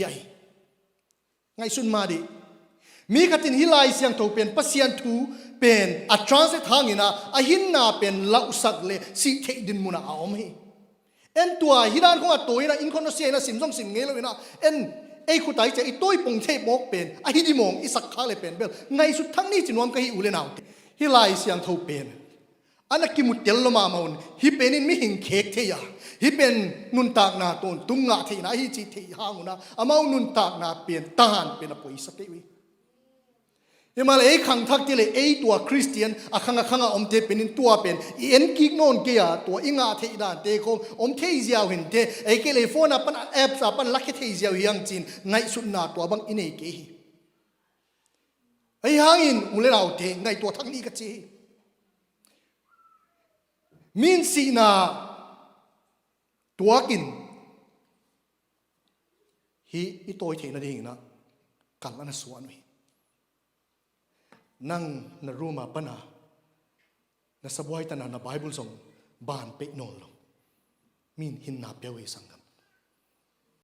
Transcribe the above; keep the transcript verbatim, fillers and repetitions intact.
Hiai ngaihsun mah di. Mi khat in hih Laisiangthou pen Pasian thu pen a translate hang in a, a hinna pen lausak leh sih theih dinmun ah a om hi. En tua hi dan khong a tawi in a, inkhon a sia in a, sim zong sim ngeilou in a, en ei khut a i chia i tawi pong theih mawk pen a hi di mawng i sak khak leh pen bel ngaihsut thak ni chi nuam ka hi, u leh naute. Hih Laisiangthou pen ana kimu tel lou mahmah un, hih pen in mihing khek thei a, hih pen nuntakna tawntung ngah theihna hi chih theih hang un a, amau nuntakna pen tan pen a poisa kei uh hi. Himahleh ei khangthakte leh ei tua Christian a khang a khang a omte pen in tua pen i en kik nawn kei a, tua i ngah theih dante khong om thei ziau hinte, ei kei leh phone apan, apps apan lakhe thei ziau hiang chi'n ngaihsutna tua bang i nei kei hi. Ahihhangin u leh naute, ngaihtuah thak ni ka chi hi. Min sihna tuak in hih i tawi theihna ding in a kal ana suan uh hi. Nang na room apan a na sabuai tan a na Bible zong ban peih nawnlou. Min hinna pia uh hi, sanggam.